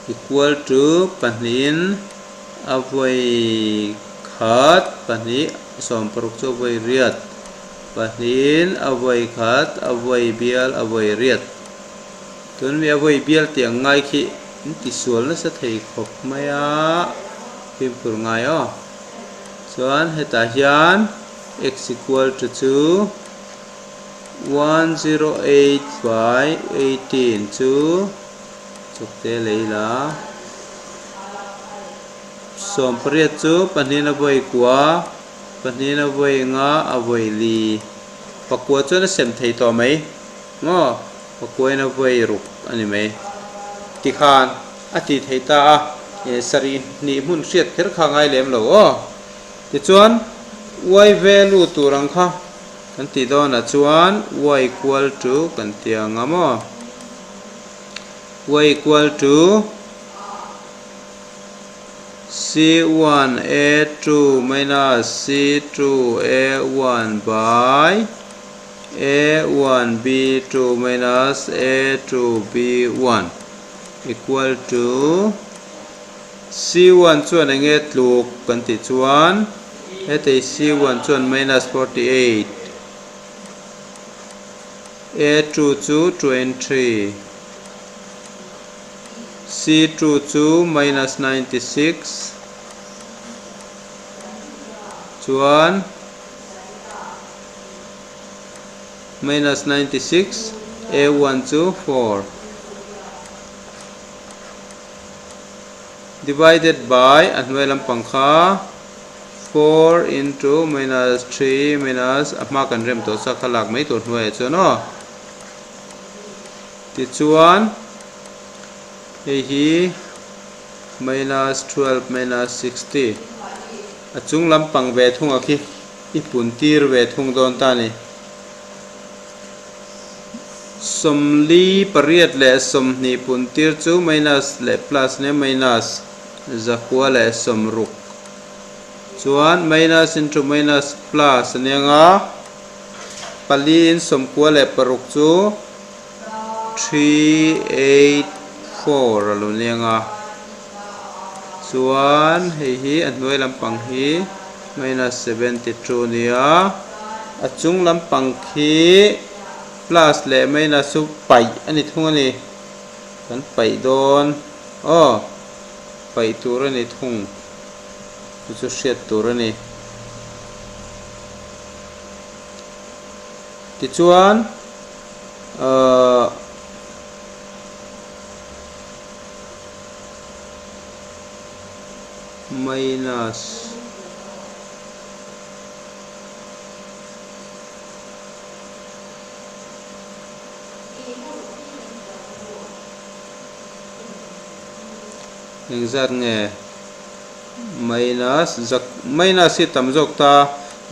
equal to pahnihin a vawi khat pahnih 60 chu a vawi riat. Pahnihin a vawi khat, a vawi bial, a vawi riat. Tun mi a vawi bial tih ang ngai khi in ti sual nasa thei khawp mai a, fimkhur ngai aw. Chuan hetah hian x equal to chu 108 by 18 chu chawkte lei la. 18 chu pahnihin a vawi kua. Pahnihin a vawi nga a vawi li. Pakua chuan a sem thei tawh mai maw? Pakuain a vawi ruk a ni mai. Tikhan a ti thei ta a, sarih hnih hmun hriat kher kha ngai lem lo aw. Tichuan y value tur ang kha kan tih dawnah chuan y equal to kan ti ang a maw? Y equal to. C1 A2 minus C2 A1 by A1 B2 minus A2 B1 equal to C1 chuan enge tluk kan tih chuan hetei C1 chuan minus 48 A2 chu 23 C2 chu minus 96 chuan minus 96 A1 chu 4 divided by a hnuai lampang kha 4 into minus 3 minus a hma kan rem tawh sa kha lak mai tur hnuaiah chuan aw. Tichuan hei hi minus 12 minus 60 a chung lampang ve thung a khi i pun tir ve thung dawn ta a ni. 48 leh 20 pun tir chu minus leh plus nia minus 160 chuan minus into minus plus a nia nga pali in 96 chu 384 a lo nia nga chuan hei hi a hnuai lampang hi minus 72 nia a chung lampang khi plus leh minus chu paih a ni thung a ni kan paih dawn aw paih tur a ni thung chu chu hriat tur a ni tichuan ahh minus Engzat nge minus zak minus hi tam zawk ta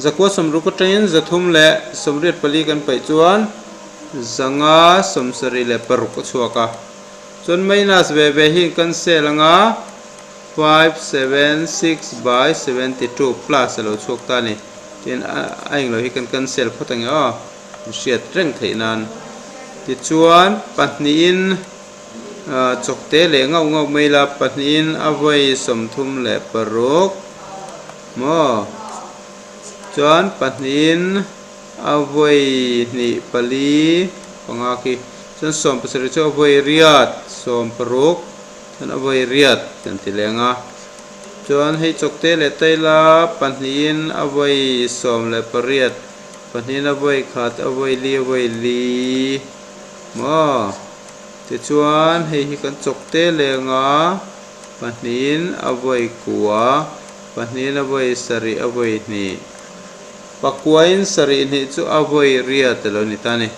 160 atangin 384 kan paih chuan 576 a chhuak a chuan minus ve ve hi in cancel anga 576 by 72 plus a lo chhuak ta a ni tin a englo hi kan cancel phawt ange aw hriat reng theih nan tichuan pahnihin Chawkte leh ngauh ngauh mai la pahnihin a vawi 36 maw? Chuan pahnihin a vawi hnih pali panga khi chuan 17 chu a vawi riat 16 chuan a vawi riat kan ti leng a. Chuan hei chawkte leh taila pahnihin a vawi 18 pahnihin a vawi khat a vawi li a vawi li Maw? Tichuan, hei hi kan chawk te leng a, pahnihin a vawi kua, pahnihin a vawi sarih a vawi hnih. Pakuain sarih hnih chu a vawi ria te lo ni ta ni.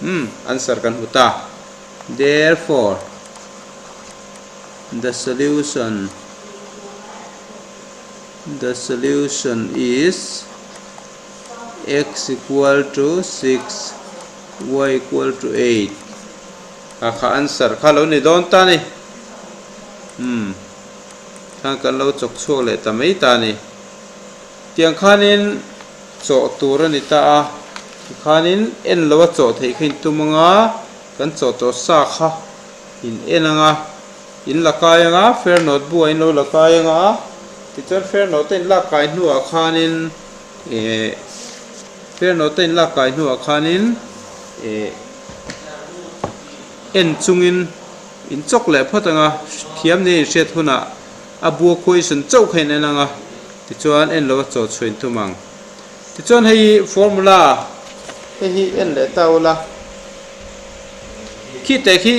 Umm, answer kan hmu ta. Therefore, the solution, the solution is x equal to 6. Y equal to 8 a kha answer kha lo ni dawn ta ni umm khan kan lo chawk chhuak leh ta mai ta ni tiang khanin chawh tur a ni ta a tikhanin en lo a chawh theih kha in tum anga kan chawh tawh sa kha in en anga in la kai anga fair note bu ah in lo la kai anga tichuan fair note a in lak kai hnuah khanin Eh fair note a in lak kai hnuah khanin eh en chungin in chawk leh phawt anga thiam nia in hriat hunah a bua question chauh kha in en anga tichuan en lo a chaw chhuah in tum ang. Tichuan hei hi formula hei hi en leh ta ula khi teh khi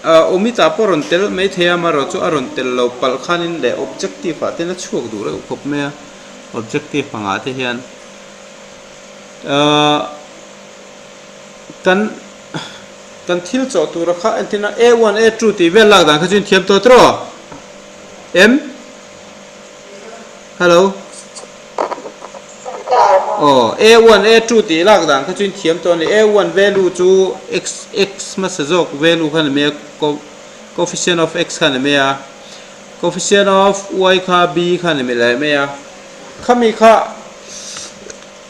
Awmita pawh rawn tel mai thei a amaherawh chu a rawn tel lo palh khanin leh objective ah ten a chhuak duh reuh khawp mai a. Objective angah te hian ahh kan kan thil chawh tura kha entirna A one A two tih vel lak dan kha chu in thiam tawh tawh em? Hello Aw A one A two tih lak dan kha chu in thiam tawh a ni A one value chu x x hmasa zawk value kha ni mai a coefficient of x kha ni mai a. Coefficient of y kha b kha ni leh mai a, khami kha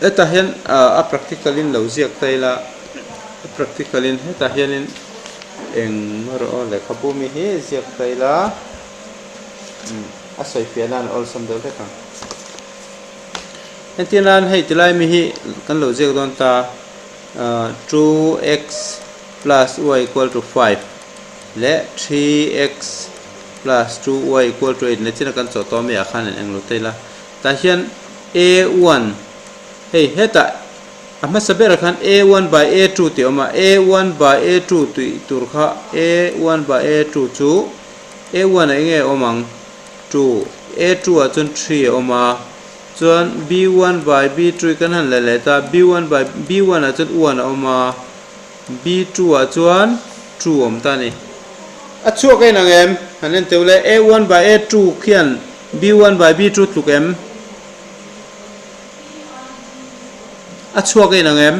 hetah hian a practical in lo ziak ta ila, a practical in hetah hianin eng erawh aw lehkhabu mi hi ziak ta ila a sawi fiah nan a awlsam deuh hlek ang. Entir nan hei tilai mi hi kan lo ziak dawn ta 2x plus y equal to 5 leh 3x plus 2y equal to 8 nachina kan chawh tawh ami ah khan an englo ta ila tah hian a1 hei hetah a hmasa berah khan a1 by a2 tih a awm a a1 by a2 tih tur kha a1 by a2 chu a1 ah enge a awm ang 2 a2 ah chuan 3 a awm a chuan b1 by b2 hi kan han la leh ta b1 by b1 ah chuan 1 a awm a B2 ah chuan 2 awm ta a ni. A chhuak a inang em? Han en teuh le. A1 by A2 khian B1 by B2 tluk em? A chhuak a inang em?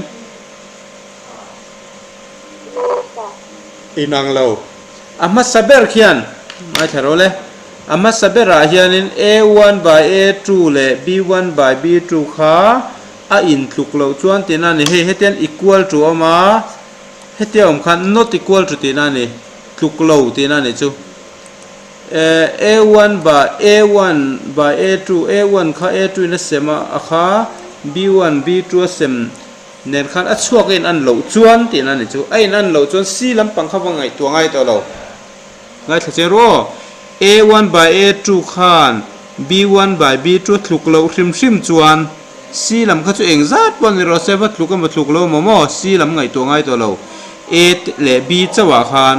Inang lo. A hmasa ber khian, ngaithla rawh le, a hmasa berah hianin A1 by A2 leh B1 by B2 kha A intluk loh chuan tihna a ni. Hei hetian equal to a awm a, hetia awm khan not equal to tihna a ni, tluk lo tihna a ni chu. A one by A one by A two, A one kha A two in a sem a, a kha B one B two a sem nen khan a chhuak a in an loh chuan tihna a ni chu. A in an loh chuan C lampang kha va ngaihtuah ngai tawh lo. Ngaithla che ru aw. A one by A two khan B one by B two a tluk loh hrim hrim chuan C lam kha chu eng zat pawh ni rawh se va tluk emaw tluk lo emaw maw C lam ngaihtuah ngai tawh lo. A leh B chauhah khan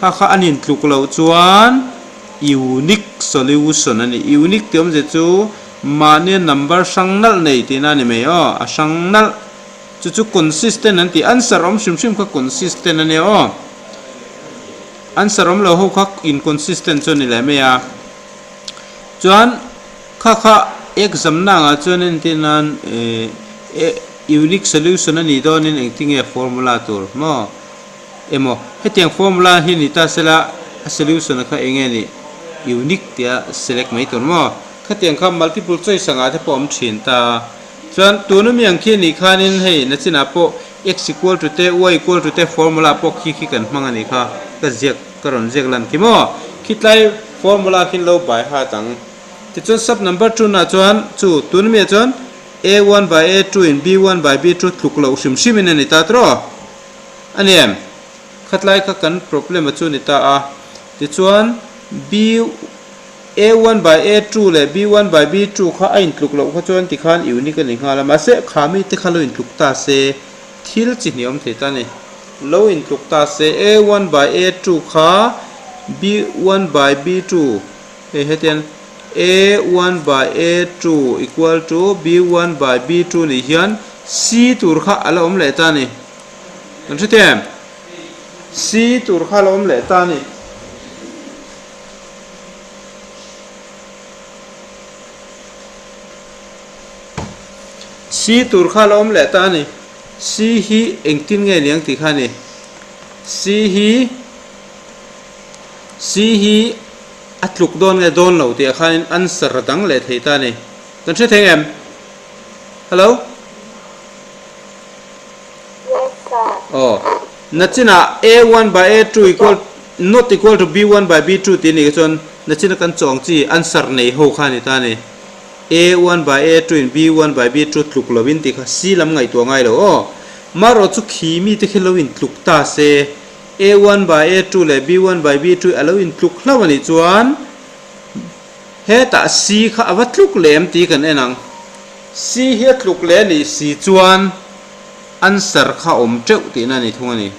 kha kha an intluk loh chuan unique solution a ni. Unique tih awmzia chu mahnia number hrang nalh nei tihna a ni mai aw. A hrang nalh chu chu consistent an tih. Answer awm hrim hrim kha consistent a nia aw. Answer awm lo ho kha inconsistent chu a ni leh mai a. Chuan kha kha exam na angah chuan entir nan unique solution a nih dawnin engtinge formula tur maw emaw hetiang formula hi ni ta sela a solution kha enge nih unique tia select mai tur maw khatiang kha multiple choice angah te pawh a awm thin ta. Chuan tuna mi ang khi anih khanin hei nachinah pawh x equal to te y equal to te formula pawh khi khi kan hmang anih kha ka ziak ka rawn ziak lan khi maw khitlai formula khin lo bai hat ang. Tichuan sub number 2 nah chuan chu tuna mi ah chuan a one by a 2 in b one by b 2 tluk loh hrim hrim in ani ta tawh a ni em? Khatlai kha kan problem a chu ni ta a tichuan b A one by A 2 leh B one by B 2 kha a intluk loh kha chuan tikhan unique a ni nghal a, mahse kha mite kha lo intluk ta se thil chi hnih awm thei ta a ni. Lo intluk ta se A one by A 2 kha B one by B 2 hei hetian A one by A 2 equal to B one by B 2 nih hian C tur kha a la awm leh ta a ni. Kan hre thei em? C tur kha a la awm leh ta a ni. C tur kha la awm leh ta a ni. C hi engtin nge niang tih kha a ni. C hi C hi a tluk dawn nge dawn lo tih ah khanin answer a dang leh thei ta a ni. Kan hre thei em? Hello? Yes sir. Aw. Nachinah A1 by A2 equal not equal to B1 by B2 tih a nih kha chuan nachina kan chawng chi answer nei ho kha a ni ta a ni. A1 by A2 in B1 by B2 tluk lovin tih kha C lam ngaihtuah ngai lo aw. Marawh chu khi mite khi lo intluk ta se A1 by A2 leh B1 by B2 a lo intluk hlauh a nih chuan hetah C kha a va tluk leh em tih kan en ang. C hi a tluk leh a nih si chuan Answer kha awm teuh tihna a ni thung a ni.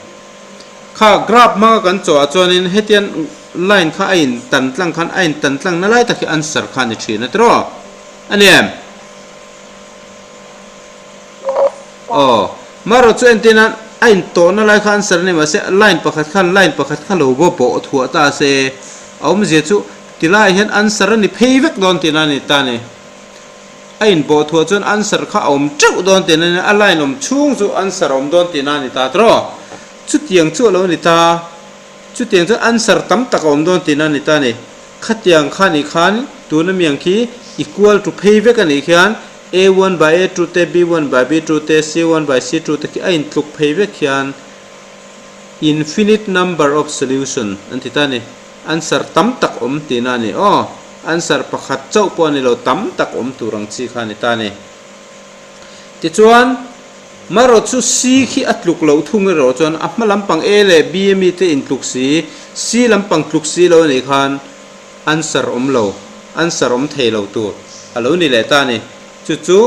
Kha graph hmanga kan chawh ah chuanin hetian line kha a in tan tlang khan a in tan tlang na lai tak hi answer kha a ni thin a tiraw? A ni em? Aw. Marawh chu entir nan a in tawhna lai kha answer a ni mahse line pakhat khan line pakhat kha lo bo bawh thuah ta se a awmzia chu tilaiah hian answer a ni phei vek dawn tihna a ni ta a ni. A inpawh thuah chuan answer kha a awm teuh dawn tihna nia, a line awm chhung chu answer a awm dawn tihna a ni ta tawh. Chutiang chu a lo ni ta, chutiang chuan answer tam tak a awm dawn tihna a ni ta a ni. Khatiang kha nih khan tuna mi ang khi equal to phei vek a nih khian a one by a two te b one by b two te c one by c two te khi a intluk phei vek hian infinite number of solution an ti ta a ni. Answer tam tak awm tihna a ni aw. Answer pakhat chauh pawh a ni lo tam tak awm tur ang chi kha a ni ta a ni. Tichuan Marawh chu C khi a tluk loh thung erawh chuan a hma lampang A leh B a mite intluk si, C lampang tluk si lo anih khan answer awm lo, answer awm thei lo tur a lo ni leh ta a ni. Chu chu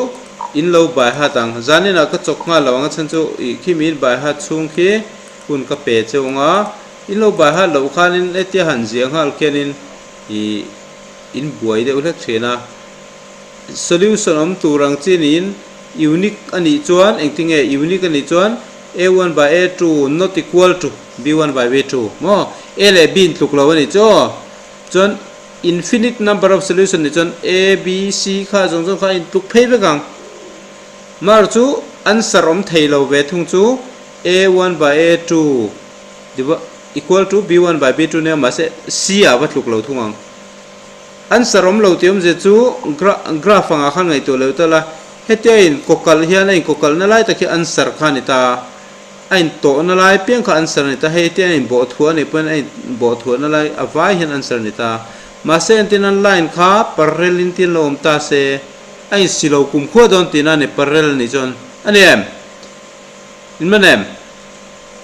in lo bai hat ang. Zaninah ka chawk nghal lo ang a chhan chu ih khi min bai hat chhung khi hun ka pe cheu ang a, in lo bai hat loh khanin hetia han ziah nghal khianin ih in buai deuh hlek thin a. Solution awm tur ang chi niin unique a nih chuan engtinge unique a nih chuan a one by a two not equal to b one by b two maw a leh b in tluk lo a nih chu aw chuan infinite number of solution nih chuan a b c kha zawng zawng kha a intluk phei vek ang mar chu answer awm thei lo ve thung chu a one by a two equal to b one by b two nia mahse c ah va tluk lo thung ang. An sarawm lo tih awmzia chu graph angah khan ngaihtuah lo ta la, hetia in kawkalh hian a inkawkalhna lai tak hi an sar kha a ni ta a, a intawhna lai piang kha an sar a ni ta, hei hetia a inbawh thuah a nih pawhin a inbawh thuahna lai a vai hian an sar a ni ta a. Mahse entirna line kha parallel in tin lo awm ta se, a insi lo kumkhua dawn tihna a ni parallel a nih chuan a ni em? In man em?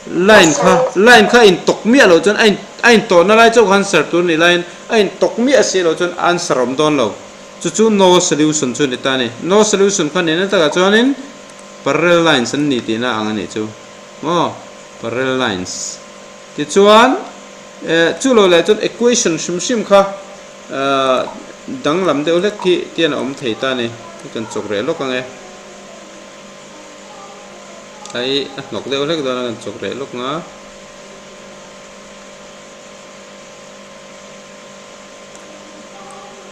Line kha line kha a intawk miah loh chuan a in a intawhna lai chauh khan ser tur a nih laiin a intawk miah si loh chuan answer a awm dawn lo. Chu chu no solution chu a ni ta a ni. No solution kha nihna takah chuanin parallel lines an ni tihna ang a nih chu. Maw? Parallel lines. Tichuan eh chu lo leh chuan equation hrim hrim kha eh danglam deuh hlek khi tian a awm thei ta a ni. Kan chawk reh lawk ang e. Ai a hnawk deuh hlek dawn a kan chawk reh lawk nga.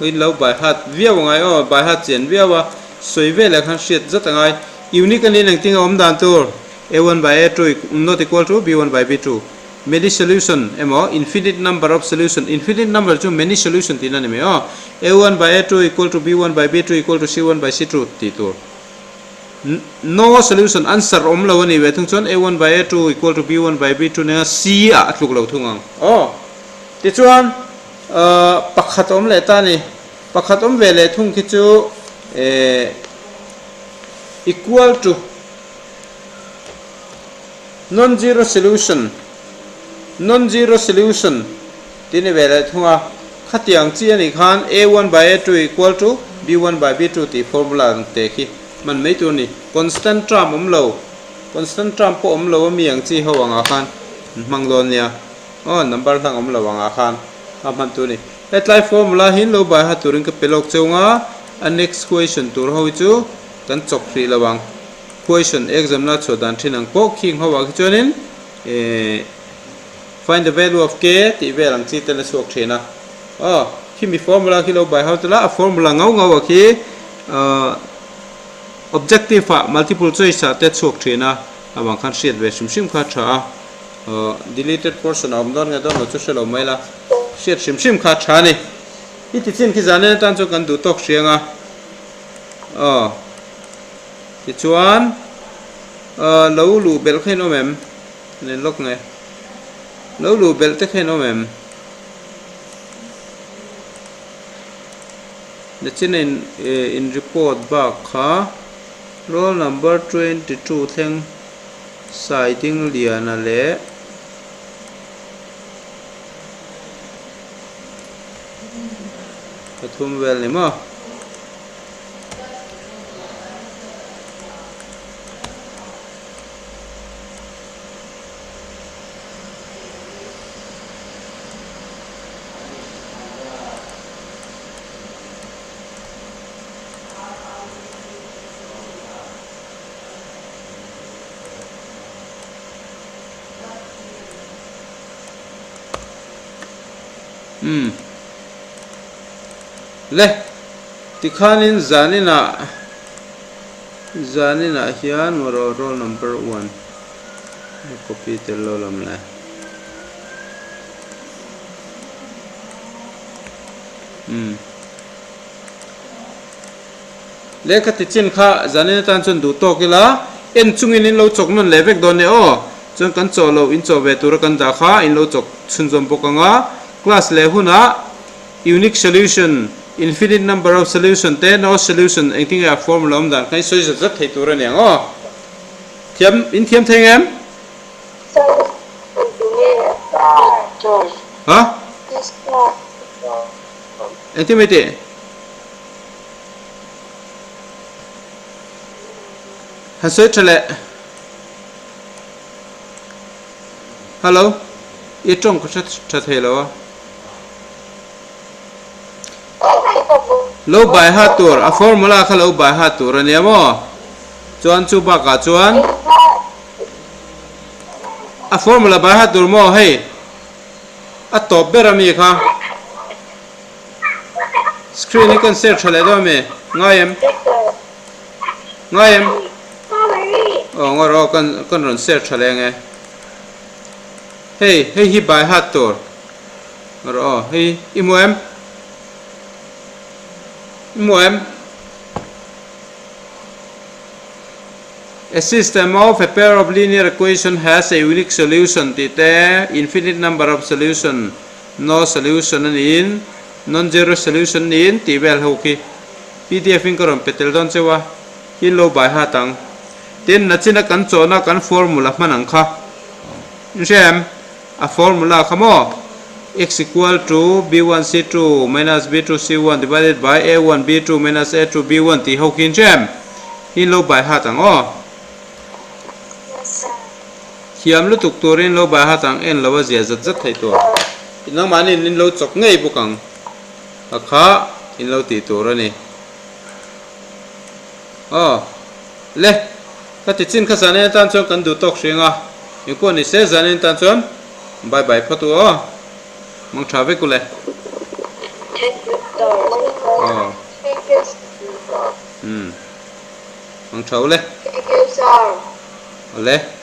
Hei lo by heart viau angai aw by heart chian viau a sawi veleh khan hriat zat angai unique a niin engtin a awm dan tur a one by a two not equal to b one by b two many solution emaw infinite number of solution infinite number chu many solution tihna a ni mai aw a one by a two equal to b one by b two equal to c one by c two tih tur. No solution, answer awm lo a nih ve thung chuan a one by a two equal to b one by b two nena c ah a tluk lo thung ang. Aw. Tichuan pakhat awm leh ta a ni. Pakhat awm ve leh thung khi chu equal to non zero solution, non zero solution tih ni ve leh thung a. Khatiang chi a nih khan a one by a two equal to b one by b two tih formula ang te khi hman mai tur a ni. Constant term awm lo, constant term pawh awm lo a mi ang chi ho angah khan an hmang dawn nia. Aw number hlang awm lo angah khan a hman tur a ni. Hetlai formula hi lo bai ha turin ka pe lawk cheu nga, a next question tur ho hi chu kan chawk hrih lo ang. Question exam na chhuah dan thin ang pawh khing ho ah khi chuanin eh. Find the value of k tih vel ang chi ten a chhuak thin a. Aw, khi mi formula khi lo by heart ila, a formula ngau ngau ah khi objective ah multiple choice ah te a chhuak thin a, avang khan hriat ve hrim hrim kha a tha a. Deleted portion a awm dawn nge dawn lo chu hre lo mai la, hriat hrim hrim kha a tha a ni. I ti chin khi zan en atan chuan kan duh tawk hriang a. Aw, tichuan lo luh belh kha in awm em? Nen lawk nge? Lo luh belh te kha in awm em? Nachina in in report bak kha roll number 22 thleng Sai Dingliana leh pathum vel ni maw? Umm. Le, tikhanin zaninah. Zaninah hian maw roll number one a copy tel lo lam le. Umm. Lehkha ti chin kha zanin atan chuan duh tawk ila, en chungin in lo chawk nawn leh vek dawn e aw. Chuan kan chawh loh in chawh ve tura kan dah kha in lo chawk chhunzawm bawk ang a. Class leh hunah unique solution, infinite number of solution te no solution engtin nge a formula awm dan kha in sawi zat zat thei tur a ni ang aw. Thiam, in thiam thei ngem? Ha? Engtin mai tih? Han sawi tha leh. Hello, i tawng ka hre tha thei lo a. Lo bai ha tur, a formula kha lo bai ha tur a nia maw? Chuan chu bakah chuan a formula bai ha tur maw hei a tawp ber ami kha. Screen hi kan share tha leh dawn ami? Ngai em? Ngai em? Aw ngaw rawh kan kan rawn share tha leh ange. Hei hei hi by heart tur. Ngaw rawh aw hei i hmu em? I hmu em? A system of a pair of linear equation has a unique solution tih te infinite number of solution No solution a niin non-zero solution niin tih vel ho khi pdf in ka rawn pe tel dawn cheu a, in lo bai hat ang. Tin, nachina kan chawhna kan formula hman ang kha. In hria em? A formula kha maw? X equal to b1 c2 minus b2 c1 divided by a1 b2 minus a2 b1 tih ho khi in hria em? In lo bai hat ang aw. Thiam lutuk turin lo bai hat ang en lo a zia zat zat theih tur. Nangmahni in lo chawk ngei bawk ang a kha in lo tih tur a ni. Aw le, ka ti chin kha zanin atan chuan kan duh tawk hring a, engpawh ni se zanin atan chuan bye bye phawt u aw. Mang tha vek u le. Thank you sir. Aw. Thank you sir. Umm. Mang tha u le. Thank you sir. Awle.